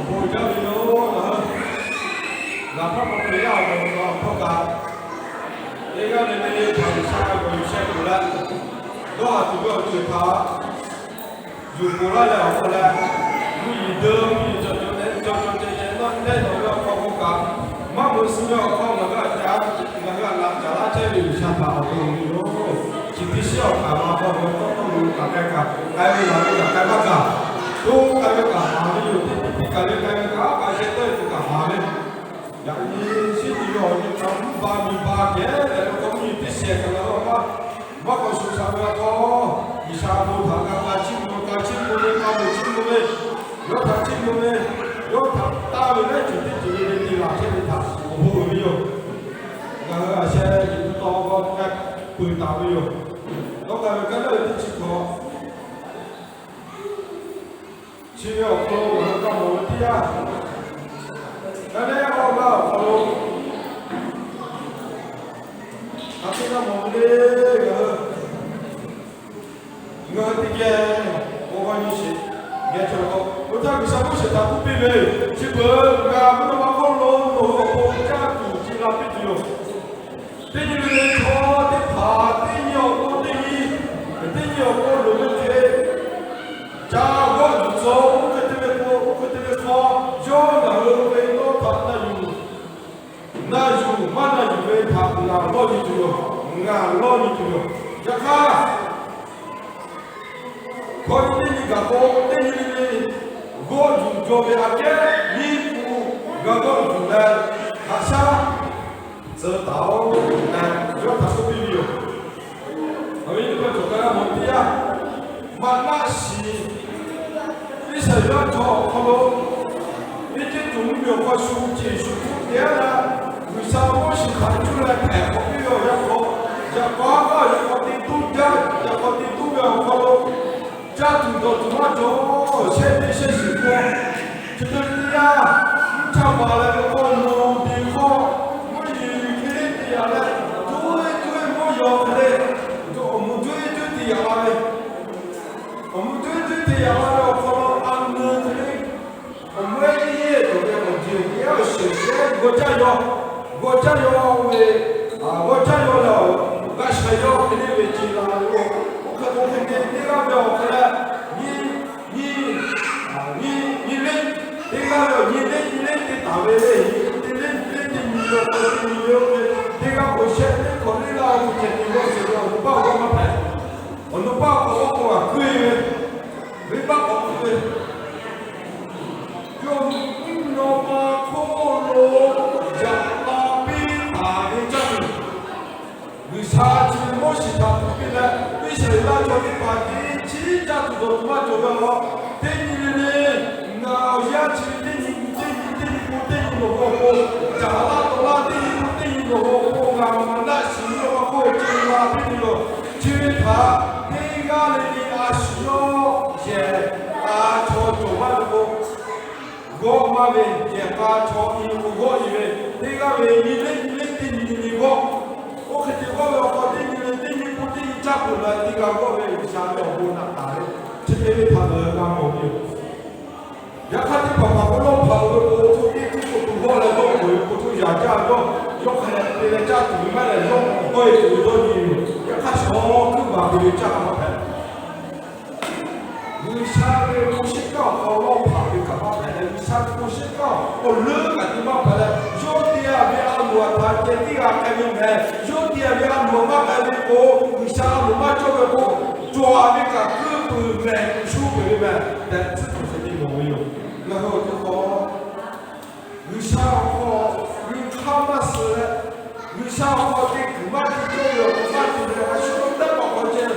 Bon jaˇ ve yoˬ. Ngaˬ hpawˇ k'awꞈ hpehꞈ yaˇ awˬ moˍ awˬ hkawˇ kaꞈ, teˇ g'aˇ le le htaꞈ G'uiˬsha g'awˬ yuˬ sheh tuˬ leh, dawˇ haˍ tuˬ ve awˬ ceuˬ htaꞈ yuˬ pon laˇ leh awˬ hk'aw leh, mvuhˇ yeˬ deu mvuhˇ yeˬ cawˬ cawˬ ceh cawˬ cawˬ ceh ceh nawˇ tehˉ nawˬ ve awˬ hk'aw k'oˆ kaꞈ, maˇ meuꞈ suh ve awˬ hk'aw ngaˬ hui aꞈ ca, ngaˬ hui aꞈ laꞈ caˍ laˇ chehˇ ve G'uiˬsha htaꞈ awˬ bon uiˍ ve yoˬ. Chi teˇ shiˉ awˬ kaˍ ma hk'aw ngaˬ hui tawˇ hkawˇ lo kaꞈ k'ai kaꞈ, k'ai ve laˬ ve kaꞈ k'ai maˇ kaꞈ, to k'ai ve kaꞈ maˍ ve yoˬ. Teˇ teˇ teˇ kaꞈ le k'ai ve kaꞈ, a pa sheh tawˆ e tuˬ kaꞈ maˍ ve, yaꞈ nyi shiˉ nyi ve awˬ nyi htaꞈ mvuhˇ ba miˬ ba kehˉ leh ve k'o, mvuhˇ yeˬ teˇ shehˍ hk'aˬ la laˇ maˇ, maˇ k'awꞈ shuˍ shaˍ ve awˬ hk'aw, G'uiˬsha bon htaꞈ g'a k'a chiˇ mvuh, k'a chiˇ mvuh ve, k'a meuꞈ chiˇ mvuh ve, yawˇ htaꞈ chiˇ mvuh ve, yawˇ htaꞈ taˇ ve lehˉ ceuˬ teˇ ceuˬ le le te laˬ chehˇ ve htaꞈ awˬ bon uiˍ ve yoˬ. Ngaˬ hui a sheh ve teˇ taw k'awꞈ k'ai peuˬ taˍ ve yoˬ. Dawˇ k'ai ve kaˇ lehˉ ve teˇ chi hkawꞈ chi ve awˬ hk'aw lo ngaˬ hui g'a mawˬ ve teˇ yanˇ, ka lehˉ awˬ g'aˇ awˬ hk'aw lo hk'aˬ hk'e g'a mawˬ ve le. Ngaˬ hui, ngaˬ hui teˇ geh k'o g'aw nyi sheˍ. Geh chaw k'o, oˇ htaˇ G'uiˬsha Moˉseˍ htaꞈ k'oˆ piˇ ve, chi beuꞈ ngaˬ mvuhˇ naw ma hk'oˆ lo nawˬ hui awˬ pon caˇ tuˬ ci la piˇ tuˬ yoˬ. Teˇ nyi le le chaw teˇ hpaˍ teˇ nyi awˬ pon teˇ nyi, teˇ nyi awˬ pon loˍ ve hk'e ca g'awˆ yuˬ tcuh. Oˇ hk'e te ve k'o, oˇ hk'e te ve hk'aw, yawˇ ngaˬ hui ve tawˇ htaꞈ na yuˬ, na yuˬ maˇ na yuˬ ve htaꞈ ngaˬ lawˇ nyi tuˬ yoˬ. Ngaˬ lawˇ nyi tuˬ yoˬ. Yaꞈ hk'aˇ, hkawˇ nyi teˇ nyi gaˬ k'o, teˇ nyi le le g'awˆ yuˬ jaw ve aꞈ kehˉ nyiˇ hpu g'a g'awˆ yuˬ leh, haꞈ shaˉ tcuh taˍ-oˬ tehꞈ yawˇ htaꞈ k'oˆ piˇ ve yoˬ. Awˬ viˉ teˇ hpaˍ cawˬ kaˇ g'a mawˬ teˇ yanˇ, maꞈ naˆ shiˍ Iˉsaˍreˍlaˆ chaw awˬ hk'aw lo Eˇjiˇtuꞈ mvuhˇmiˬ awˬ hk'aw shu ceˬ shu hpfuhˆ te-a leh, G'uiˬsha Moˉseˍ htaꞈ cuˇ leh hpehꞈ k'awꞈ piˇ ve awˬ yanˇ hk'aw, yaꞈ k'aw a k'aˇ yaꞈ k'aw te tuˉ jaˇ, yaꞈ k'aw te tuˉ ve awˬ hk'aw lo, caˇ tuˬ dawˬ tuˬ maˇ cawˬ. Shehˆ teˇ shehˆ shiˍ k'o, chi hk'e teˇ yanˇ, mvuhˇ chaˇ paˍ leh ve k'o, loˍ teꞈ hk'aw, mvuhˇ yeˬ hk'e le te yaꞈ leh, tuˉ ve tuˉ ve mvuhˇ yaw hk'e le, awˬ mvuh tuˉ ve tuˉ te yaꞈ la ve, awˬ mvuh tuˉ ve tuˉ te yaꞈ la ve awˬ hk'aw lo a nu hk'e le, awˬ mvuh ehˉ teˇ yehˬ cawˬ ve awˬ jeˬ teˇ yanˇ awˬ shehˍ shehˍ g'aw caˇ yaw, g'aw caˇ yaw ve, g'aw caˇ yaw leh awˬ g'a shaˍ yaw hk'e le ve ce la ve k'o, oˇ hk'e k'o hk'e te teˇ g'aˇ ve awˬ hk'e leh, nyi, nyi, nyi, nyi le, teˇ g'aˇ ve awˬ nyi le nyi le te taˍ ve le, nyi te le nyi le te nyi ve awˬ hk'e te nyi ve oˇ hk'e, teˇ g'aˇ k'o shehˆ teˇ hk'awꞈ le laˇ ve ceh te g'awˇ suh ve awˬ nu paˇ awˬ g'awˇ maˇ hpehꞈ. Awˬ nu paˇ awˬ hk'aw g'awˇ k'o g'a kuˇ-e ve, venˇbaˆ k'awꞈ kuˇ ve, yawˇ mvuhˇ naw ma hk'oˆ lo yaꞈ la piˇ taˍ ve caˇ tuˬ, G'uiˬsha chi Moˉseˍ htaꞈ k'oˆ piˇ leh, Iˉsaˍreˍlaˆ chaw teˇ hpaˍ teˇ chiˉ caˇ tuˬ dawˬ tuˬ maˇ cawˬ ve a. Teˇ nyi le le, ngaˬ awˬ yanˇ chi teˇ nyi, teˇ nyi, teˇ nyi k'o teˇ nyi nawˬ hui awˬ pon, caˍ laˇ taw laˇ teˇ nyi k'o teˇ nyi nawˬ hui awˬ pon ngaˬ maꞈ naˆ shiˍ mvuhˇ naw ma hk'oˆ ce la piˇ tuˬ yoˬ. Chi ve htaꞈ teˇ g'aˇ le le a shu yawˇ yehˬ a chaw cawˬ maˇ ve k'o, g'awˇ maˇ ve yehˬ k'a chaw nyi k'o g'awˇ nyi ve, teˇ g'aˇ ve nyi le nyi le teˇ nyi nyi g'awˇ. Oˇ hk'e te g'awˇ ve awˬ hk'aw teˇ nyi le teˇ nyi k'o teˇ nyi caˇ peuˬ la teˇ g'aˇ g'awˇ ve G'uiˬsha ve awˬ bon naꞈ taˍ ve, chi hk'e ve htaꞈ ngaˬ hui g'a mawˬ ve yoˬ. Yaꞈ hk'aˇ teˇ hpaˍ hpaˍ k'o lawˇ hpaꞈ ve k'o, oˇ htaˇ teˇ hkui k'o to g'awˇ leh g'awˇ k'oꞈ ve k'o to yaꞈ jaˇ yawˇ, yawˇ hk'a leh te leh caˇ tuˬ ve maˇ leh yawˇ k'awꞈ hawˇ-e tuˬ ve dawˇ nyi ve yoˬ. Yaꞈ hk'aˇ shawˍ hkuiˉ baˬ ve caˇ maˇ hpehꞈ. G'uiˬsha ve hpu shi kaˇ awˬ hk'aw lawˇ hpaꞈ ve kaꞈ maˇ hpehꞈ leh, G'uiˬsha ve hpu shi kaˇ awˬ leuˉ kaꞈ te maˇ hpehꞈ leh, yawˇ te-a ve a loˍ aꞈ htaꞈ ceh teˇ g'aˇ k'ai ve mehˍ. Yawˇ te-a ve a loˍ maˇ k'ai ve k'o, G'uiˬsha a loˍ maˇ cawˇ ve k'o, cawˬ-a ve kaꞈ kuiˇ peuˬ mehˍ, shu peuˬ ve mehˍ tehꞈ tcuhˉ tuˬ ceh te mawˬ ve yoˬ. Ngaˬ hui awˬ to k'o, G'uiˬsha awˬ hk'aw nyi hk'aˇ maˇ suh leh, G'uiˬsha awˬ hk'aw te kuiˬ maˇ te cawˇ ve awˬ hk'aw maˇ te leh, a shu teˇ hpaˍ hk'aw ceh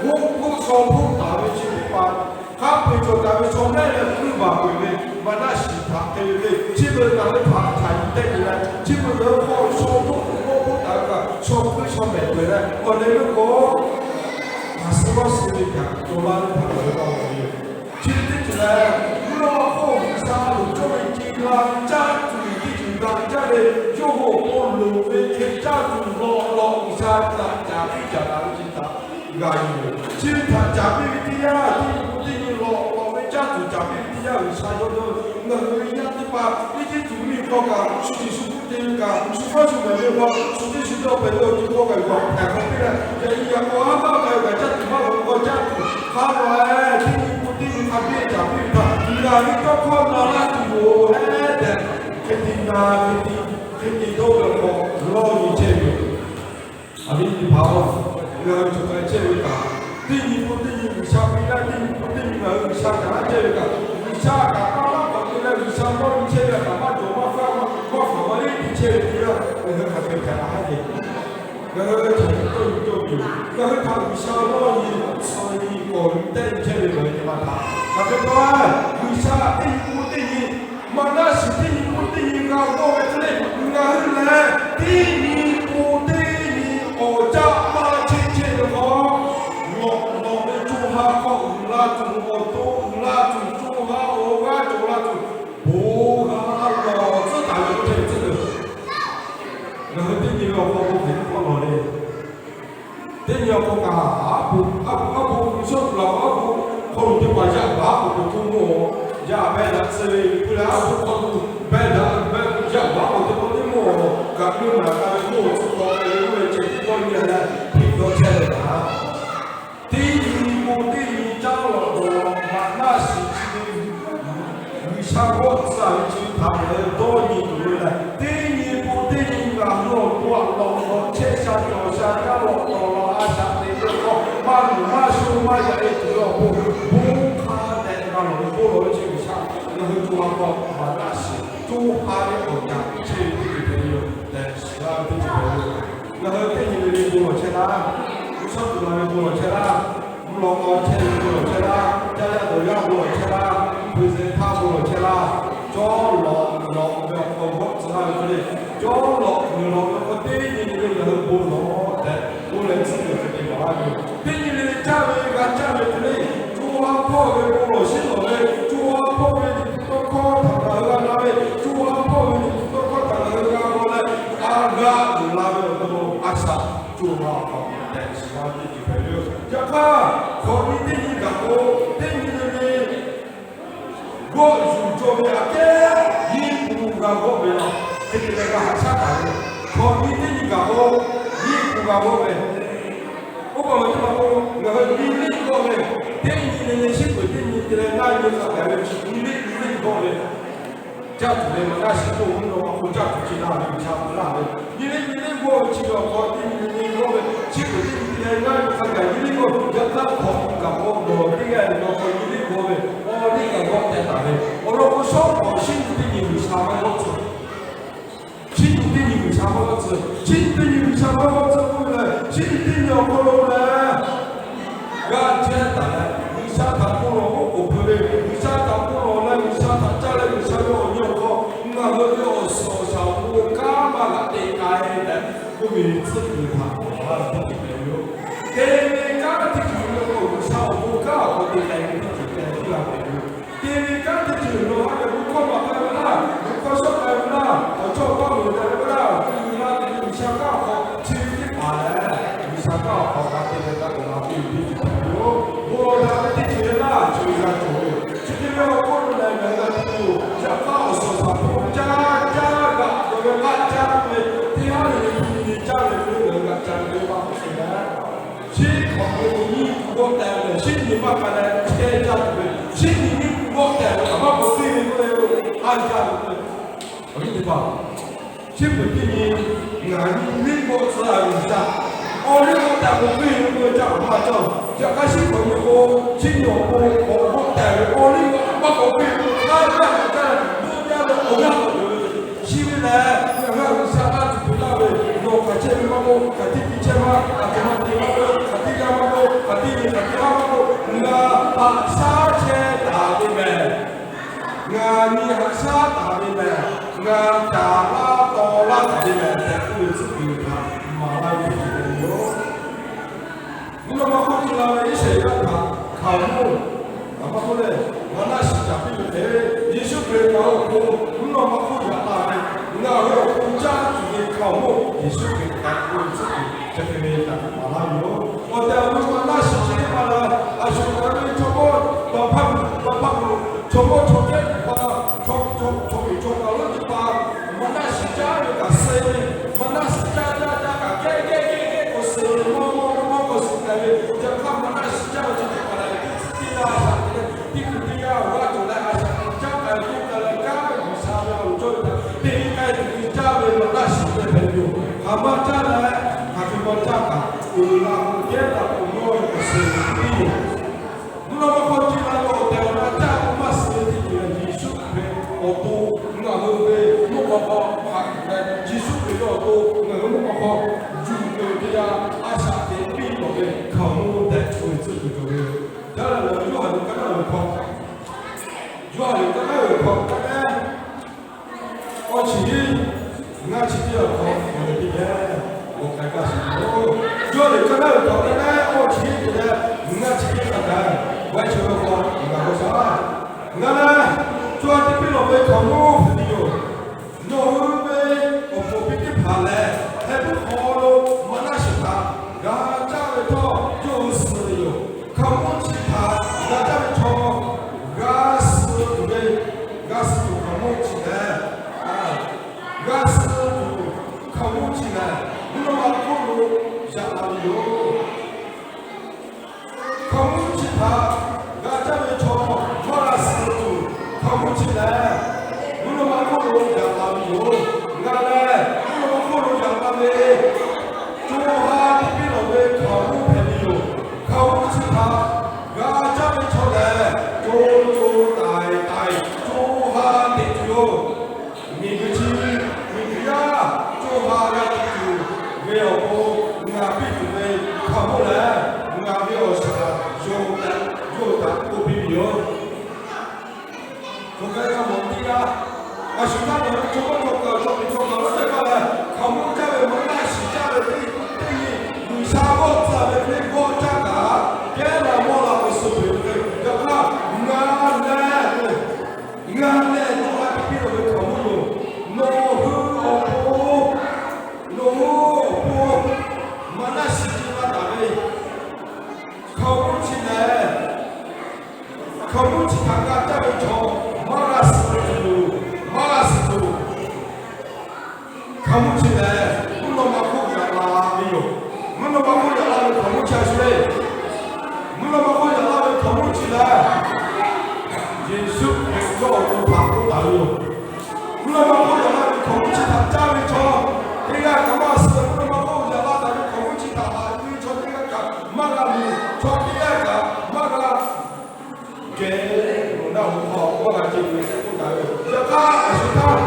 hoˆ hpoˆ shaw hpoˆ taˍ ve chi teˇ hpaˍ, hk'a peu-eˬ cawˬ taˍ ve chaw mehˆ leh kuiˇ baˬ peuˬ ve, maꞈ naˆ shiˍ htaꞈ te ve le. Chi beuꞈ ngaˬ hui htaꞈ htaꞈ nyi tehˆ nyi leh, chi beuꞈ ngaˬ hui hk'aw shaw hpoˆ hoˆ hpoˆ taˍ ve kaꞈ shaw hkuiˇ shaw mehˍ peuˬ leh, awˬ leh meuˇ k'o, a suh lawˇ suh ve kaꞈ cawˬ la ve htaꞈ ngaˬ hui g'a mawˬ ve yoˬ. Chi teˇ ceuˬ lehˬ, mvuhˇ naw ma hk'oˆ G'uiˬsha loˍ cawˇ ve ce la caˇ tuˬ teˇ ceuˬ g'a caˇ ve, yawˇ hui awˬ pon loˍ ve hk'e caˇ tuˬ lawꞈ lawꞈ G'uiˬsha htaꞈ caˍ piˇ caˍ taˍ ve chi htaꞈ g'a yuˬ. Chi ve htaꞈ caˍ piˇ ve teˇ yanˇ, teˇ nyi k'o teˇ nyi lawꞈ lawꞈ ve caˇ tuˬ caˍ piˇ ve teˇ yanˇ, G'uiˬsha yawˇ dawˇ, ngaˬ hui yaˇ teˇ hpaˍ Eˇjiˇtuꞈ mvuhˇmiˬ hk'aw kaꞈ shu tiꞈ shu hpfuhˆ te ve kaꞈ, shu hpfuhˆ shu mehˍ ve hk'aw shu teˇ shu dawˇ pehˍ ve awˬ ceuˬ hk'aw kaꞈ yuˬ a hpehꞈ hk'aw piˇ leh, yaꞈ nyi yaꞈ k'aw a maˇ k'ai kaꞈ caˇ tuˬ maˇ lawˬ ve k'aw caˇ tuˬ hk'a lawˬ-e. Teˇ nyi k'o teˇ nyi hk'a biˇ caˍ piˇ ve htaꞈ ngaˬ hui tawˇ hkawˇ na laˇ tuˬ yoˬ tehꞈ, hk'e te na hk'e te hk'e te dawˇ ve awˬ hk'aw lawˇ nyi chehˇ ve yoˬ. Aˬ miˍ teˇ hpaˍ-oˬ, ngaˬ hui cawˬ k'ai chehˇ ve kaꞈ, teˇ nyi k'o teˇ nyi G'uiˬsha piˇ laˇ, teˇ nyi k'o teˇ nyi ngaˬ hui G'uiˬsha kaꞈ laˇ chehˇ ve kaꞈ, G'uiˬsha kaꞈ maˇ maˇ k'awꞈ te leh G'uiˬsha dawˇ nyi chehˇ ve kaꞈ maˇ cawˬ maˇ faˉ maˇ faˍ maˇ leˉ te chehˇ ve teˇ g'aˇ ngaˬ hui hk'aˬ hk'e hpehꞈ la haˉ ve. Ngaˬ hui htaꞈ cawˬ ve cawˇ ve yoˬ. Ngaˬ hui htaꞈ G'uiˬsha dawˇ nyi, suh nyi, k'awꞈ nyi tehˆ nyi chehˇ ve ngaˬ hui teˇ hpaˍ htaꞈ hk'aˬ hk'e dawˇ-a. G'uiˬsha teˇ nyi k'o teˇ nyi, maꞈ naˆ shiˍ teˇ nyi k'o teˇ nyi g'a g'awˇ ve hk'e le, ngaˬ hui lehˬ teˇ nyi k'o teˇ nyi awˬ caˆ maˇ chehˇ chehˇ ve k'o, lawꞈ lawꞈ ve co ha hk'aw uiˍ la tuˬ, awˬ to uiˍ la tuˬ, co ha awˬ g'aˇ cawˬ la tuˬ, bon g'a lawˬ tcuhˉ taˍ ve k'oˆ chehˇ ve tcuhˉ ve. Ngaˬ hui teˇ nyi ve awˬ hk'aw k'o hk'e k'awꞈ lawˬ le. Teˇ nyi awˬ hk'aw kaꞈ, aˉ po, aˉ po, aˉ po, G'uiˬsha tuˬ laˬ k'o aˉ po hk'aw lo teˇ hpaˍ yaꞈ baˉ k'oˍ pui hto mawˬ, yaꞈ beh daꞈ tcuh ve k'oˆ leh aˉ po hk'aw lo beh daꞈ beh yaꞈ baˉ k'oˍ teˇ hpaˍ teˇ mawˬ, kaꞈ meuˇ naˍ ka ve mawˬ tcuh hk'aw k'ai ve oˇ ve ceh tiˉ dawˇ nyi leh hpiˇ dawˇ chehˇ ve kaꞈ, teˇ nyi k'o teˇ nyi caˇ lawꞈ lawꞈ maꞈ naˆ shiˍ chi ve G'uiˬsha g'awˇ tcuh ve chi htaꞈ ngaˬ hui dawˇ nyi tuˬ ve lehˬ, teˇ nyi k'o teˇ nyi ngaˬ hui awˬ to aꞈ lawꞈ lawꞈ chehˇ sha cawˬ sha caˇ lawꞈ lawꞈ la a shaꞈ teꞈ ve k'o, maˇ luˬ maˇ sho maˇ yaꞈ e tuˬ ve awˬ pon, bon hk'a dehꞈ g'a lawˬ ve bon lawˬ ve chi G'uiˬsha ngaˬ hui co ha hk'aw maꞈ naˆ shiˍ co ha ve awˬ yaꞈ piˇ chehˇ ve teˇ ceuˬ hpehꞈ ve yoˬ tehꞈ shiˍ laˇ ve teˇ ceuˬ hpehꞈ ve yoˬ. Ngaˬ hui teˇ nyi le le bon lawˬ chehˇ laˇ. G'uiˬsha tuˬ la ve bon lawˬ chehˇ laˇ. Mvuhˇ lawꞈ k'aw chehˇ ve bon lawˬ chehˇ laˇ. Caˇ yaˇ dawˬ yaˇ bon lawˬ chehˇ laˇ. Hpui zeh htaˇ bon lawˬ chehˇ laˇ. Cawˇ lawꞈ uiˍ lawꞈ ve awˬ hk'aw g'awˇ tcuh laˇ ve hk'e le, cawˇ lawꞈ uiˍ lawꞈ ve hk'aw teˇ nyi le le ngaˬ hui bon lawˬ tehꞈ k'oˆ leh tcuhˉ ve hk'e te maˍ laˇ ve yoˬ. Teˇ nyi le le caˇ ve g'a caˇ ve hk'e le, co ha hpawˇ ve bon lawˬ shinˉ lawˬ ve, co ha hpawˇ ve liꞈ hpu tawˇ hkawˇ htaꞈ ngaˬ hui g'a na ve, co ha hpawˇ ve liꞈ hpu tawˇ hkawˇ htaꞈ ngaˬ hui g'a g'aw leh, a g'aˇ uiˍ la ve awˬ hk'aw lo a shaꞈ co ha hk'aw tehꞈ shiˍ laˇ ve teˇ ceuˬ hpehꞈ ve yoˬ. Yaꞈ hk'aˇ, hkawꞈ nyi teˇ nyi gaˬ k'o, teˇ nyi le le g'awˆ yuˬ cawˬ ve aꞈ kehˉ nyiˇ k'u g'a g'awˆ ve law. Hk'e te leh g'a haꞈ shaˉ taˍ ve, hkawꞈ nyi teˇ nyi gaˬ k'o, nyiˇ k'u g'a g'awˆ ve. Oˇ pa ve teˇ pa k'o, ngaˬ hui nyi liˆ g'awˆ ve, teˇ nyi le le shiˉ peuˬ teˇ nyi te leh ngaˇ nyi hk'a gaˬ ve nyi liˆ nyi liˆ g'awˆ ve. Caˇ tuˬ ve maꞈ naˆ shiˍ k'oˆ mvuhˇ naw ma hk'oˆ caˇ tuˬ ce laˇ ve G'uiˬsha hpu laˇ ve, nyi liˆ nyi liˆ g'awˇ ve chi ve awˬ hk'aw teˇ nyi le le g'awˇ ve, shiˉ peuˬ teˇ nyi te leh ngaˇ nyi hk'a gaˬ nyi liˆ g'awˇ ve. Yaꞈ hk'aˇ hkawꞈ nyi gaˬ k'o, nawˬ teˇ g'aˇ ve awˬ hk'aw nyi liˆ g'awˇ ve, awˬ liˇ gaˬ g'awˇ teh taˍ ve awˬ lawn k'o, shawˉ pawˍ shiˉ nyi teˇ nyi G'uiˬsha maˇ g'awˇ tcuh. Shiˉ nyi teˇ nyi G'uiˬsha maˇ g'awˇ tcuh. Shiˉ nyi teˇ nyi G'uiˬsha maˇ g'awˇ tcuh k'oˆ ve lehˬ, shiˉ nyi teˇ nyi awˬ hk'aw lo lehˬ, g'a chehˇ taˍ leh G'uiˬsha htaꞈ bon lawˬ k'oˆ k'oˍ pui ve, G'uiˬsha htaꞈ bon lawˬ leh G'uiˬsha htaꞈ caˇ leh G'uiˬsha ve awˬ nyi awˬ hk'aw ngaˬ hui ve awˬ suhˍ awˬ shaˍ awˬ bon kanˉ maˇ g'a te k'ai tehꞈ k'oˆ ve tcuhˉ kuiˬ htaꞈ maˍ laˇ ve teˇ ceuˬ hpehꞈ ve yoˬ. Te ve kanˉ teˇ ceuˬ ve k'o, G'uiˬsha awˬ bon kanˉ awˬ hk'aw te k'ai ve teˇ ceuˬ hpehꞈ ve yoˬ. Te ve kanˉ teˇ ceuˬ nawˬ ha lehˬ bon hkawˇ maˍ k'ai ve laˇ, bon hkawˇ shawˉ k'ai ve laˇ, awˬ chawˇ awˬ paˇ loˍ daꞈ ve laˇ, te ve laˇ ve G'uiˬsha kanˉ awˬ hk'aw chi ve teˇ hpaˍ lehˬ, G'uiˬsha kanˉ awˬ hk'aw g'a te leh g'a dawˬ la piˇ ve teˇ ceuˬ hpehꞈ ve yoˬ. Bon lawˬ daꞈ ve teˇ ceuˬ ve laˇ, chi ve g'a cawˬ ve yoˬ. Chi hk'e ve awˬ hk'oˆ lo lehˬ, ngaˬ hui g'a tuˬ yoˬ. Yaꞈ hk'aˇ awˬ suhˍ awˬ shaˍ hpu caˇ caˇ g'aꞈ cawˬ ve, g'aꞈ caˇ ve, teˇ haˉ ve nyi nyi caˇ ve hk'e le ngaˬ hui g'aꞈ ca ve maˇ k'oˆ ve leh, shiˉ hk'awꞈ ve nyi k'u g'awˇ teh ve, shiˉ nyi maˇ k'ai leh chehˇ caˇ tuˬ ve, shiˉ nyi nyi k'u g'awˇ teh ve kaꞈ maˇ k'awꞈ piˇ ve k'oˆ ve, a caˇ ve k'oˆ ve, awˬ liˇ teˇ hpaˍ, shiˉ peuˬ teˇ nyi ngaˬ nyi liˇ g'awˇ tcuh a ve shaˍ, awˬ liˇ g'awˇ teh k'awꞈ piˇ ve k'oˆ ve caˇ maˇ caˇ. Yaꞈ hk'aˇ shiˉ hk'awꞈ nyi k'o, shiˉ nyi awˬ pon k'awꞈ g'awˇ teh ve awˬ liˇ g'awˇ maˇ k'awꞈ piˇ ve k'oˆ ve, a caˇ ve kaꞈ caˇ leh, bon jaˇ ve awˬ g'aˇ k'awꞈ cawˬ ve. Chi ve lehˬ, ngaˬ hui G'uiˬsha g'a tuˬ peuˬ taˍ ve, nawˬ hk'aˬ chehˇ ve maˇ k'oˆ, hk'aˬ tiˇ ti chehˇ maˇ, hk'aˬ hk'e maˇ te maˇ k'oˆ, hk'aˬ tiˇ g'a maˇ k'oˆ, hk'aˬ tiˇ nyi hk'aˬ tiˇ g'a maˇ k'oˆ, ngaˬ haꞈ shaˉ chehˇ taˍ ve mehˬ. Ngaˬ nyi haꞈ shaˉ taˍ ve mehˬ. Ngaˬ caˍ laˇ taw laˇ taˍ ve mehˬ tehꞈ k'oˆ ve tcuhˉ kuiˬ htaꞈ maˍ laˇ ve teˇ ceuˬ hpehꞈ ve yoˬ. Mvuhˇ naw ma hk'oˆ ce la ve Iˉsaˍreˍlaˆ htaꞈ hkaoˍmonˇ, a maˇ k'oˆ leh, maꞈ naˆ shiˍ caˍ piˇ ve hk'e, Yeˍsuˆ Hkriꞈ ngaˬ hui awˬ pon mvuhˇ naw ma hk'oˆ yaꞈ la ve, ngaˬ hui awˬ pon caˇ tuˬ ve hkaoˍmonˇ Yeˍsuˆ Hkriꞈ htaꞈ k'oˆ ve tcuhˉ kuiˬ chi hk'e ve htaꞈ maˍ laˇ ve yoˬ. Awˬ tehˬ awˬ nu maꞈ naˆ shiˍ chi teˇ hpaˍ lehˬ, a shu ngaˬ hui ve chaw mawˇ tawˍ hpaˇ, tawˍ hpaˇ k'o, chaw mawˇ chaw caˇ leh, hk'aˬ hk'e k'awꞈ caˇ kaꞈ, uiˍ la k'o kehˉ la k'o yawˇ ve awˬ suhˍ piˇ yoˬ. Mvuhˇ naw ma hk'aw ce la ve awˬ tehˬ awˬ na caˇ k'o maˇ suh ve teˇ ceuˬ lehˬ, Yeˍsuˆ Hkriꞈ awˬ to ngaˬ hui ve mvuhˇ hk'aw hk'aw hk'aˬ hk'e leh, Yeˍsuˆ Hkriꞈ ve awˬ to ngaˬ hui mvuhˇ hk'aw hk'aw juˬ keu teˇ yanˇ, a shaꞈ teꞈ piˇ lawˬ ve hkaoˍmonˇ tehꞈ k'oˆ ve tcuhˆ kuˬ cawˬ ve yoˬ. Caˇ leh lehˬ, Yoˇhanˬ liꞈ kaˇ naˉ uiˍ hk'aw, Yoˇhanˬ liꞈ kaˇ naˉ uiˍ hk'aw k'oˆ leh, awˇ chi hiˉ ngaˇ chi teˇ awˬ hk'aw ngaˬ hui teˇ geh g'aw k'ai gaˇ sheˍ yoˬ. Yoˇhanˬ liꞈ kaˇ naˉ uiˍ hk'aw k'oˆ leh, awˇ chi hiˉ te leh ngaˇ chi teˇ hk'a gaˬ g'aˇ chehˇ ve k'o, ngaˬ g'aw shaˉ. Ngaˬ lehˬ co ha te piˇ lawˬ ve hkaoˍmonˇ hpehꞈ ve yoˬ. Nawˬ hui ve awˬ puˍ awˬ pi teˇ hpaˍ lehˬ, heh puiˉ hk'aw lo maꞈ naˆ shiˍ htaꞈ g'a caˇ ve htawˇ, yawˇ hui suh ve yoˬ. Hkaoˍmonˇ chi htaꞈ g'a caˇ ve chaw, g'a suh tuˬ ve, g'a suh tuˬ hkaoˍmonˇ chi lehˬ, g'a suh tuˬ hkaoˍmonˇ chi lehˬ, mvuhˇ naw ma hk'oˆ lo yaꞈ la ve yoˬ. Hkaoˍmonˇ chi htaꞈ g'a caˇ ve chaw maˇ g'a suh tuˬ hkaoˍmonˇ chi lehˬ, mvuhˇ naw ma hk'oˆ lo yaꞈ la ve yoˬ. Ngaˬ lehˬ mvuhˇ naw ma hk'oˆ lo yaꞈ la ve, co ha te piˇ lawˬ ve hkaoˍmonˇ hpehꞈ ve yoˬ. Hkaoˍmonˇ chi htaꞈ g'a caˇ ve chaw lehˬ, co co taiˍ taiˍ co ha teꞈ tuˬ yoˬ. Miˬguiˬ chi, miˬguiˬ yaˇ co ha g'a tuˬ ve awˬ pon, ngaˬ piˇ tuˬ ve hkaoˍmonˇ lehˬ, ngaˬ ve awˬ shaˍ yawˇ htaꞈ k'oˆ piˇ ve yoˬ. Chaw hk'a g'a mawˬ teˇ g'aˇ, a shu htaˇ ngaˬ hui chaw mawˇ chaw kaˬ chaw pehˍ chaw kaˬ lo teˇ g'aˇ lehˬ, hkaoˍmonˇ caˇ ve maꞈ naˆ shiˍ caˇ ve teˇ, teˇ nyi G'uiˬsha g'awˇ tcuh ve teˇ g'awˇ caˇ kaꞈ, kehˉ la mawˇ la k'o suh peuˬ ve. Yaꞈ hk'aˇ ngaˬ lehˬ, ngaˬ lehˬ co ha te piˇ lawˬ ve hkaoˍmonˇ yoˬ. Nawˬ hui awˬ pon, nawˬ hui awˬ pon maꞈ naˆ shiˍ ce la taˍ ve hkaoˍmonˇ chi lehˬ, hkaoˍmonˇ chi htaꞈ g'a caˇ ve chaw maˇ g'a suh tuˬ, maˇ g'a suh tuˬ. Hkaoˍmonˇ chi lehˬ, mvuhˇ naw ma hk'oˆ yaꞈ la ve yoˬ. Mvuhˇ naw ma hk'oˆ yaꞈ la ve hkaoˍmonˇ chi a shu le. Mvuhˇ naw ma hk'oˆ yaꞈ la ve hkaoˍmonˇ chi lehˬ, Yeˍsuˆ Hkriꞈ yawˇ awˬ to htaꞈ k'oˆ taˍ ve yoˬ. Mvuhˇ naw ma hk'oˆ yaꞈ la ve hkaoˍmonˇ chi htaꞈ caˇ ve chaw teˇ g'aˇ kaꞈ maˇ suh. Mvuhˇ naw ma hk'oˆ yaꞈ la taˍ ve hkaoˍmonˇ chi htaꞈ haꞈ yuˬ ve chaw teˇ g'aˇ kaꞈ maˇ g'a muiˬ, chaw teˇ g'aˇ kaꞈ maˇ g'a geh, nawˬ naˇ hoꞈ hk'aw maˇ g'a ce ve k'oˆ taˍ ve yoˬ. Yaꞈ hk'aˇ a shu htaˇ,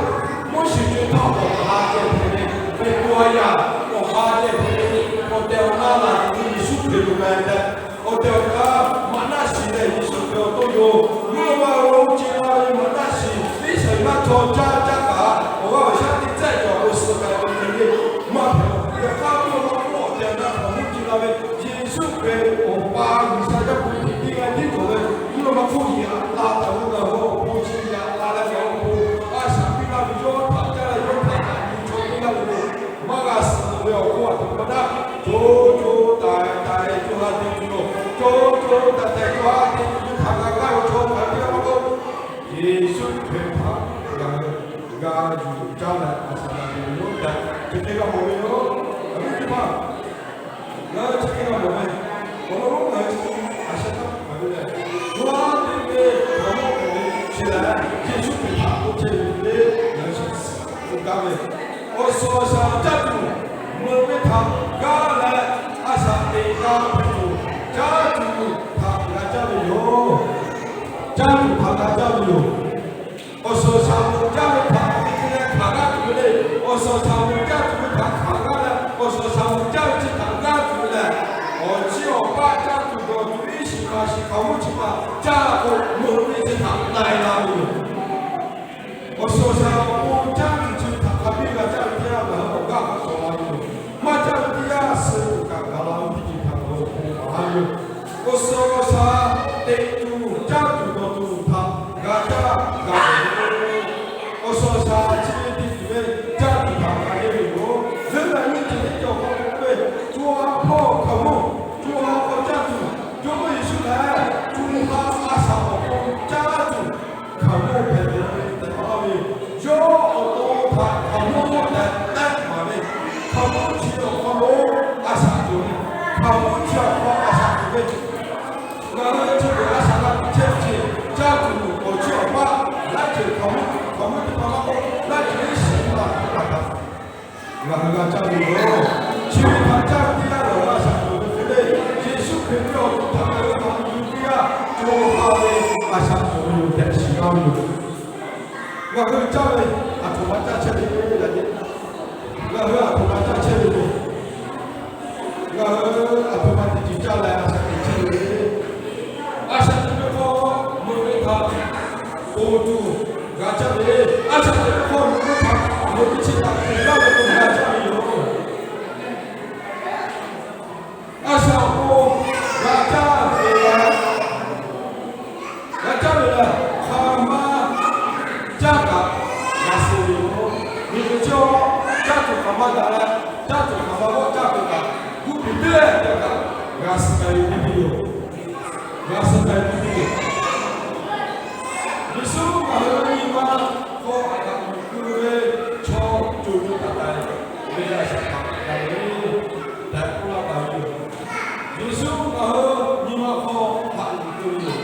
Moˉseˍ co ha htaꞈ awˬ ha ceh hpehꞈ ve, ve ko a yaꞈ awˬ ha ceh hpehꞈ ve, awˬ tehˬ awˬ na laˬ tuˬ ve Yeˍsuˆ Hkriꞈ loˬ meh tehꞈ, awˬ tehˬ awˬ na maꞈ naˆ shiˍ lehˬ Yeˍsuˆ Hkriꞈ awˬ to yoˬ. Mvuhˇ naw ma awˬ lo ce la ve maꞈ naˆ shiˍ, Iˉsaˍreˍlaˆ chaw caˇ caˇ kaꞈ awˬ g'aˇ awˬ shaˉ teˇ tcuhˉ cawˬ k'o suh k'ai ve hk'e le, maˇ hpehꞈ. Yaꞈ hk'aˇ mvuhˇ naw ma hk'oˆ awˬ tehˬ awˬ na hkaoˍmonˇ ce la ve Yeˍsuˆ Hkriꞈ awˬ pa G'uiˬsha yaˇ hpu hkiˬ teˇ g'aˇ tiˉ cawˬ ve, mvuhˇ naw ma hk'oˆ yaꞈ la taˍ ve ngaˬ hui awˬ pon chi yaꞈ la leh ngaˬ hui awˬ pon a shaꞈ piˇ laˇ ve yawˇ htaꞈ caˇ leh yawˇ htaꞈ haꞈ yuˬ chaw teˇ g'aˇ le le maˇ g'a suh ve awˬ hk'oˆ a htoꞈ ma naˆ, co co taiˍ taiˍ co ha te tuˬ yoˬ. Co co taiˍ taiˍ co ha te tuˬ ve htaꞈ g'a gaˇ ve chaw hk'aˬ teˇ g'aˇ maˇ k'oˆ, Yeˍsuˆ Hkriꞈ htaꞈ g'a yuˬ caˇ leh a shaꞈ la ve yoˬ tehꞈ chi teˇ g'aˇ mawˬ ve yoˬ. Awˬ viˉ teˇ hpaˍ, ngaˬ hui chi teˇ g'aˇ mawˬ ve, awˬ lawn lonˉ ngaˬ hui chi a shaꞈ htaˇ hpehꞈ ve lehˬ, yawˇ ha te ve hkaoˍmonˇ hpehꞈ ve chi lehˬ, Yeˍsuˆ Hkriꞈ htaꞈ k'oˆ chehˇ ve le, ngaˬ hui chi k'oˆ gaˇ ve, awˬ suhˍ awˬ shaˍ caˇ tuˬ meuꞈ ve htaꞈ gaˇ leh, a shaꞈ teꞈ g'a hpehꞈ tuˬ, caˇ tuˬ htaꞈ g'a caˇ ve yoˬ. Caˇ tuˬ htaꞈ g'a caˇ ve yoˬ. Awˬ suhˍ awˬ shaˍ meuꞈ caˇ ve htaꞈ te te leh hk'aˬ g'aˇ tuˬ ve le. Awˬ suhˍ awˬ shaˍ meuꞈ caˇ tuˬ ve htaꞈ hk'aˬ g'aˇ leh, awˬ suhˍ awˬ shaˍ meuꞈ caˇ ve chi htaꞈ g'aˇ tuˬ ve lehˬ, awˬ chi awˬ paˆ caˇ tuˬ dawˬ tuˬ iˉ shiˍ hpaˍ shiˍ hkaoˍmonˇ chi htaꞈ caˇ k'o meuꞈ ve chi htaꞈ na e la ve yoˬ. Awˬ suhˍ awˬ shaˍ awˬ pon caˇ tuˬ chi ve htaꞈ hk'a biˇ g'a caˇ ve teˇ yanˇ, ngaˬ hui awˬ g'aˇ k'awꞈ cawˬ la ve yoˬ. Maˇ caˇ ve teˇ yanˇ suh kaꞈ gaˬ la ve teˇ ceuˬ htaꞈ ngaˬ hui awˬ pon maˍ laˇ ve yoˬ. Awˬ suhˍ awˬ shaˍ teꞈ tuˬ caˇ tuˬ dawˬ tuˬ htaꞈ g'a caˇ g'a ve yoˬ. Awˬ suhˍ awˬ shaˍ chi ve te tuˬ ve caˇ tuˬ htaꞈ g'a yehˇ ve yoˬ. Leuˉ leh nyiˇ ceuˬ teˇ ceuˬ awˬ hk'aw lo k'oˆ ve, co ha hpawˇ hkaoˍmonˇ, co ha hk'aw caˇ tuˬ, Jawˇmawˇ Yeˍsuˆ lehˬ co ha a shaꞈ awˬ pon caˇ tuˬ Ngaˬ hui g'a caˇ ve yoˬ. Chi ve htaꞈ caˇ ve teˇ g'aˇ lehˬ, a shaꞈ cawˬ ve hk'e le, Yeˍsuˆ Hkriꞈ ve awˬ to htaꞈ ngaˬ hui haꞈ yuˬ ve teˇ g'aˇ, co ha ve a shaꞈ cawˬ ve yoˬ tehꞈ shiˍ laˇ ve yoˬ. Ngaˬ hui caˇ ve aˬ htoꞈ ma caˇ chehˇ ve le, ngaˬ hui aˬ htoꞈ ma caˇ chehˇ ve le. Ngaˬ hui aˬ htoꞈ ma teˇ ceuˬ caˇ leh a shaꞈ teꞈ chehˇ ve le. A shaꞈ teꞈ ve hk'aw meuꞈ ve htaꞈ ponˬ tuˬ g'a caˇ ve, a shaꞈ teꞈ ve hk'aw meuꞈ ve htaꞈ meuꞈ ve chi htaꞈ ponˬ laˇ ve k'o g'a caˇ ve yoˬ. A shaꞈ k'o g'a caˇ ve lehˬ, g'a caˇ ve lehˬ, hk'aˬ ma caˇ kaꞈ g'a suh ve yoˬ. Miˬguiˬ chi awˬ caˇ tuˬ hk'aˬ ma daꞈ leh, caˇ tuˬ hk'aˬ ma g'awˆ caˇ tuˬ kaꞈ, gu piˍ teˇ leh kaꞈ g'a suh k'ai ve teˇ ve yoˬ. G'a suh k'ai ve teˇ ve yoˬ. Yeˍsuˆ ngaˬ hui nyi ma hk'aw haꞈ yuˬ keu ve chaw co co taiˍ taiˍ ve a shaꞈ htaꞈ g'a ve tehꞈ k'oˆ laˇ taˍ ve yoˬ. Yeˍsuˆ ngaˬ hui nyi ma hk'aw haꞈ yuˬ keu ve yoˬ.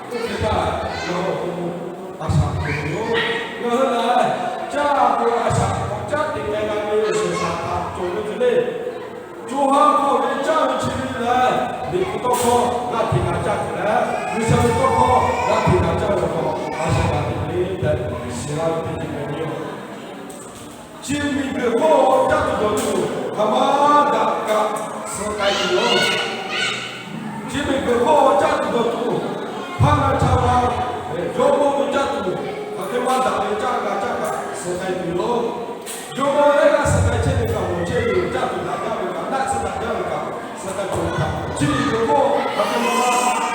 Oˇ hk'e htaˇ, ngaˬ hui awˬ to a shaꞈ teꞈ ve yoˬ. Ngaˬ hui lehˬ, caˇ ve a shaꞈ k'awꞈ caˉ te k'ai g'a ve awˬ suhˍ shaˍ htaꞈ cawˬ ve hk'e le. Co ha hk'aw ve caˇ ve chi ve lehˬ, liꞈ hpu tawˇ hkawˇ g'a hteꞈ g'a caˇ tuˬ leh, G'uiˬsha ve tawˇ hkawˇ g'a hteꞈ g'a caˇ ve awˬ hk'aw a shaꞈ g'a teꞈ ve tehꞈ shiˍ laˇ ve teˇ ceuˬ hpehꞈ ve yoˬ. Chi miˬguiˬ hk'oˆ caˇ tuˬ dawˬ tuˬ hk'aˬ ma daꞈ kaꞈ suh k'ai tuˬ yoˬ. Chi miˬguiˬ hk'oˆ caˇ tuˬ dawˬ tuˬ, hpaˇ na cha la, jawˇmawˇ ve caˇ tuˬ, hk'aˬ hk'e maˇ daꞈ ve caˇ g'a caˇ kaꞈ suh k'ai tuˬ yoˬ. Jawˇmawˇ lehˬ g'a suh k'ai chehˇ ve kaꞈ mawˬ chehˇ ve yoˬ. Caˇ tuˬ daꞈ jaˇ ve kaꞈ, naˆ tsuhˇ daꞈ jaˇ ve kaꞈ suh k'ai tuˬ yoˬ. Chi miˬguiˬ hk'oˆ hk'aˬ hk'e maˇ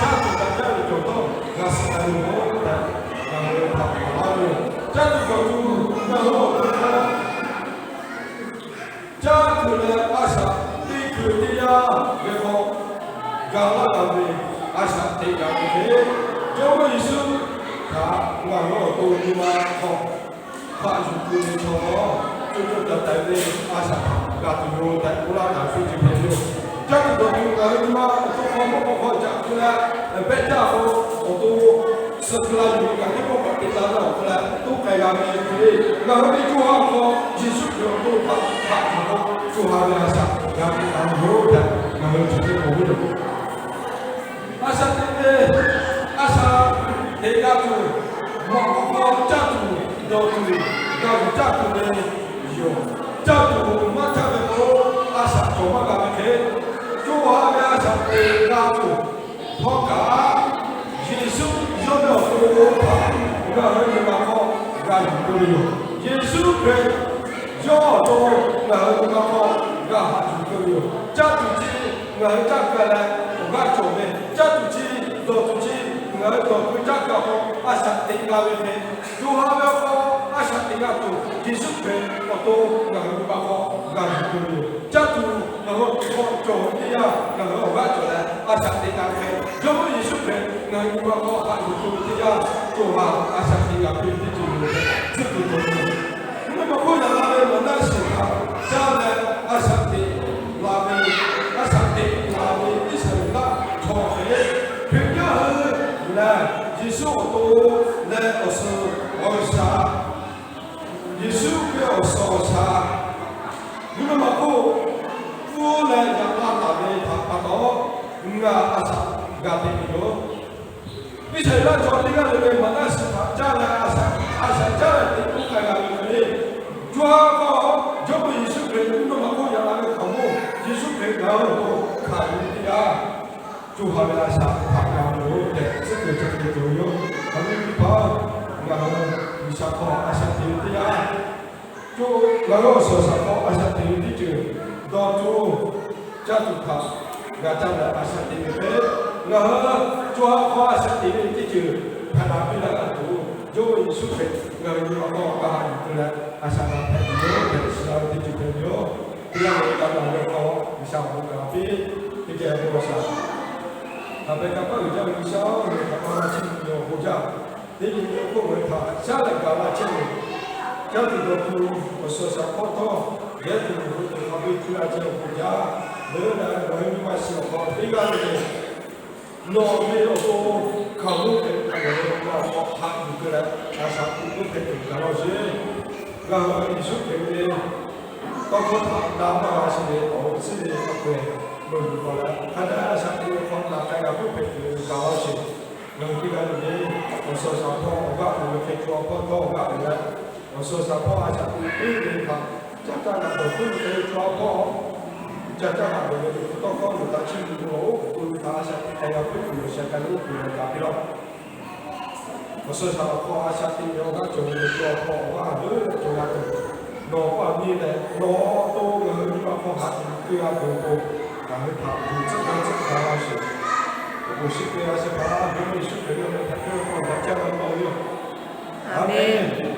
caˇ tuˬ daꞈ jaˇ ve cawˬ htawˇ g'a suh k'ai ve yoˬ tehꞈ ngaˬ hui htaꞈ maˍ laˇ ve yoˬ. Caˇ tuˬ dawˬ tuˬ ngaˬ hui awˬ to hk'aw caˇ tuˬ leh a shaꞈ teꞈ tuˬ teˇ yanˇ ve hk'aw, ga laˇ g'a ve a shaꞈ teꞈ g'a ve hk'e, Jawˇmawˇ Yeˍsuˆ htaꞈ ngaˬ hui awˬ to nyi ma hk'aw haꞈ yuˬ keu ve chaw, co co taiˍ taiˍ ve a shaꞈ htaꞈ g'a tuˬ yoˬ tehꞈ k'oˆ laˇ taˍ ve teˇ ceuˬ hpehꞈ ve yoˬ. Caˇ tuˬ dawˬ tuˬ ngaˬ hui nyi ma awˬ to hk'aw mawˇ k'awꞈ hk'aw caꞈ keu leh, pehˆ caˇ k'o, awˬ to suh keu la yuˬ ve kaꞈ teˇ pawˆ kaꞈ teꞈ la leh awˬ hk'aw leh toˇ k'ai g'a ve hk'e le, ngaˬ hui ve co ha hk'aw Yeˍsuˆ Hkriꞈ awˬ to htaꞈ haꞈ yuˬ k'o, co ha ve a shaꞈ g'a tuˬ taˍ ve yoˬ tehꞈ ngaˬ hui chi teˇ k'oˍ ve yoˬ. A shaꞈ teꞈ ve, a shaꞈ teꞈ g'a tuˬ, mawꞈ k'aw hk'aw caˇ tuˬ dawˬ tuˬ, g'a tuˬ caˇ tuˬ ve yoˬ. Caˇ tuˬ maˇ caˇ ve k'o, a shaꞈ cawˬ maˇ g'a ve hk'e, co ha ve a shaꞈ teꞈ g'a tuˬ htawˇ kaꞈ, Yeˍsuˆ yawˇ ve awˬ to htaꞈ ngaˬ hui nyi ma hk'aw g'a yuˬ keu ve yoˬ. Yeˍsuˆ Hkriꞈ yawˇ awˬ to ngaˬ hui nyi ma hk'aw g'a haꞈ yuˬ keu ve yoˬ. Caˇ tuˬ chi ngaˬ hui caˇ keu leh awˬ g'aˇ cawˬ ve, caˇ tuˬ chi, dawˬ tuˬ chi, ngaˬ hui dawˬ tuˬ caˇ keu k'o, a shaꞈ teꞈ g'a ve hk'e, co ha ve awˬ hk'aw a shaꞈ teꞈ g'a tuˬ, Yeˍsuˆ Hkriꞈ awˬ to ngaˬ hui nyi ma hk'aw g'a yuˬ keu ve yoˬ. Caˇ tuˬ ngaˬ hui awˬ to hk'aw cawˬ ve teˇ yanˇ, ngaˬ hui awˬ g'aˇ cawˬ leh a shaꞈ teꞈ g'a ve hk'e, Jawˇmawˇ Yeˍsuˆ Hkriꞈ ngaˬ hui nyi ma hk'aw haꞈ yuˬ keu ve teˇ yanˇ, co ha a shaꞈ teꞈ g'a ve teˇ ceuˬ yoˬ tehꞈ tcuhˉ kuiˬ cawˬ ve yoˬ. Mvuhˇ naw ma hk'oˆ yaꞈ la ve maˍ naˆ shiˍ htaꞈ caˇ leh a shaꞈ teꞈ la ve, a shaꞈ teꞈ la ve Iˉsaˍreˍlaˆ chaw hk'e, Hkriꞈ yaˇ hui lehˬ, Yeˍsuˆ awˬ to leh awˬ suhˍ awˬ shaˍ, Yeˍsuˆ ve awˬ suhˍ awˬ shaˍ, mvuhˇ naw ma hk'oˆ pfuhˇ leh yaꞈ la taˍ ve htaꞈ pa taw, ngaˬ a shaꞈ g'a teꞈ ve yoˬ. Iˉsaˍreˍlaˆ chaw teˇ g'aˇ le ve maˍ naˆ shiˍ htaꞈ caˇ leh a shaꞈ, a shaꞈ caˇ leh teꞈ k'oˆ k'ai g'a ve hk'e le, co ha hk'aw Jawˇmawˇ Yeˍsuˆ Hkriꞈ mvuhˇ naw ma hk'oˆ yaꞈ la ve hkaoˍmonˇ Yeˍsuˆ Hkriꞈ ngaˬ hui awˬ to hkanˍ yuˬ ve teˇ yanˇ, co ha ve a shaꞈ htaꞈ g'a ve yoˬ tehꞈ tcuhˉ kuiˬ cawˬ ve yoˬ. Hk'aˬ ve teˇ hpaˍ ngaˬ hui G'uiˬsha hk'aw a shaꞈ teꞈ ve teˇ yanˇ, co ngaˬ hui awˬ suhˍ awˬ shaˍ hk'aw a shaꞈ teꞈ ve teˇ ceuˬ, dawˬ tuˬ, caˇ tuˬ htaꞈ g'a caˇ leh a shaꞈ teꞈ ve hk'e, ngaˬ hui co ha hk'aw a shaꞈ teꞈ ve teˇ ceuˬ htaꞈ g'a piˇ laˇ g'a tuˬ, Jawˇmawˇ Yeˍsuˆ Hkriꞈ ngaˬ hui nyi ma hk'aw g'a haꞈ yuˬ keu leh a shaꞈ g'a hpehꞈ ve yoˬ tehꞈ shiˍ laˇ ve teˇ ceuˬ hpehꞈ ve yoˬ. Teˇ g'aˇ ve ka taˍ ve hk'aw G'uiˬsha awˬ bon g'a piˇ, teˇ geh bon a shaꞈ. Hk'aˬ hk'e kaꞈ paˇ uiˍ jaˇ ve G'uiˬsha-oˬ, ngaˬ hui htaꞈ pa la chiˇ mvuh ve awˬ bon jaˇ. Teˇ nyi ve k'oˆ ve htaꞈ shaˉ leh gaˬ la chehˇ ve, caˇ tuˬ dawˬ tuˬ awˬ suhˍ shaˍ hk'awˇ htawˇ, yehˇ tuˬ loˍ ve tuˬ hk'a biˇ piˇ la chehˇ awˬ bon jaˇ. Leuˉ leh ngaˬ hui nyi ma shiˍ awˬ hk'aw teˇ g'aˇ le le nawˬ ve awˬ to hkaoˍmonˇ hpehꞈ ve htaꞈ ngaˬ hui awˬ hk'aw haꞈ yuˬ keu leh, a shaꞈ teꞈ k'oˆ hpehꞈ tuˬ gaˬ laˇ sheˍ. Ngaˬ hui Yeˍsuˆ Hkriꞈ ve Tawˇ hkawˇ htaꞈ na maˇ g'a sheˍ ve awˬ hoꞈ tcuhˉ ve awˬ hk'e, meuˇ g'uiˬ k'awꞈ leh hk'a dehꞈ a shaꞈ teꞈ ve hk'aw na k'ai g'a puiˉ hpehꞈ tuˬ ve gaˬ laˇ sheˍ. Ngaˬ hui teˇ g'aˇ le le, awˬ suhˍ awˬ shaˍ hpawˇ awˬ g'aˇ uiˍ ve hk'e co a hpawˇ dawˇ g'aꞈ ve leh, awˬ suhˍ awˬ shaˍ hpawˇ a shaꞈ teꞈ puiˉ ve htaꞈ caˇ caˇ g'aꞈ dawˬ puiˉ ve hk'e co a hpawˇ caˇ caˇ g'aꞈ dawˬ ve teˇ hpu tawˇ hkawˇ luˬ taˍ chiˇ mvuh lo oˉ k'oˍ pui ve htaꞈ a shaꞈ teꞈ k'ai g'a puiˉ tuˬ G'uiˬsha ka lo oˉ k'oˍ leh gaˬ piˇ laˇ. Awˬ suhˍ shaˍ awˬ hk'aw a shaꞈ teꞈ ve awˬ g'aˇ cawˬ ve co a hpawˇ awˬ g'aˇ leuˉ leh co g'a tuˬ, nawˬ k'o a nyi lehˬ nawˬ to ngaˬ hui nyi ma hk'aw haꞈ tuˬ te g'a peuˬ k'o, ngaˬ hui htaꞈ tuˬ tcuhˆ g'a tcuhˆ g'a laˇ sheˍ. Oˉ k'oˍ shiˍ te g'a sheˍ hpaˇ, Yeˍsuˆ Hkriꞈ ve awˬ meh htaꞈ hk'e ve k'o, daꞈ jaˇ la ve awˬ viˉ-oˬ. Aˍmenˍ.